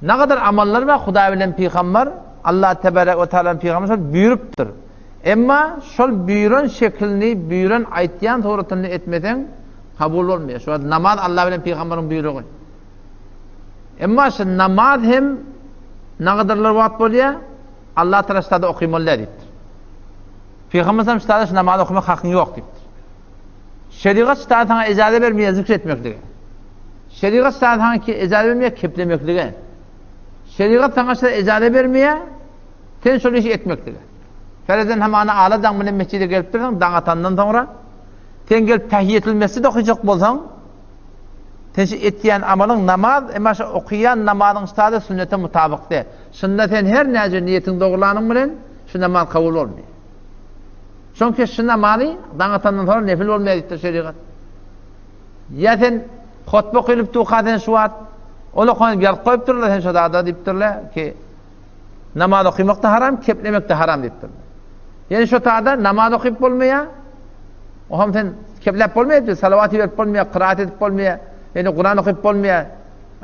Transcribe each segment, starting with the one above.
Nagadar amallar bar Hudaý bilen pygambar, Allah tebarek we taala pygamber şol buýrupdyr. Emma şol buýran şeklini, buýran aýtýan suratyny etmeseň kabul bolmaýar. Şu wagt namaz Allah bilen pygambaryň buýrugy. Emma şu namaz hem nagadarlar wagt bolýar, Allah taala ştada okymaly diýipdir. Pygamber sallam ştada şu namaz okamak hakyň ýok diýipdir. Şerigat ştada saňa ijaza bermeýär zikr etmeklige. Şerigat saňa ki ejaza bermeýär keplemeklige. Şerigat saňa şa ejaza bermeýär sen şol işi etmeklige. Ferezen hamana ala daň bilen mesjide gelip dursaň, daň atandan soňra sen gelip tahiýetul mesjid okajak bolsaň, sen şu etýän amalyň namaz, emma şu okaýan namazyň ştada sünnete mutabyk däl. Şunda sen her näce niýetiň dogrulanyň bilen şu namaz kabul bolmaýar. Çünki şu namazy daň atandan soňra nefil bolmaýar diýipdir şerigat. Ýa sen hotba okylyp durka sen şu wagt ol okanyp ýazyp goýupdyrlar sen şo zada diýipdirler ki namaz okymak da haram, keplemek de haram diýipdirler. Ýani şo tada namaz okyp bolmaýar. Oham sen kepläp bolmaýar diýip, salawat berip bolmaýar, kyraat edip bolmaýar, ýani Kuran okyp bolmaýar,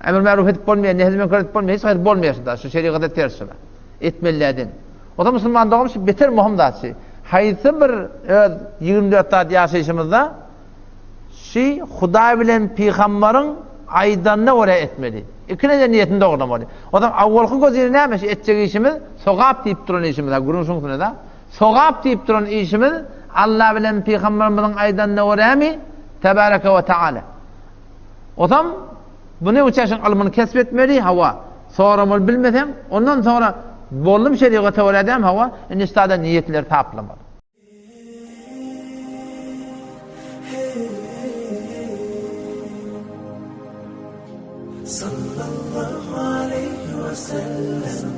emr ma'ruf edip bolmaýar, nehy münker edip bolmaýar, hiç haýsy bolmaýar şunda. Şu şerigatda ters şular. Etmelilerden. O da musulman dogum şu beter muhim zat şu. Haýsy bir öz 24 saat ýaşaýşymyzda Şi Hudaý bilen pygambaryň aýdanyna görä etmeli. Ikilenje niýetini dogrulamaly. Onsoň awwalky gözüni näme şi etjek işimiz sogap diýip duran işimiz ha gürrüň şuň da. Sogap diýip duran işimiz Allah bilen pygambarymyzyň aýdanyna görämi? Tebareke we taala. Onsoň buny uçaşyň ylmyny kesp etmeli, hawa. Soramaly bilmeseň, ondan soňra boldum şerigata görä däm, hawa, indi sada niýetleri taplamaly. Sallallahu aleýhi we sellem.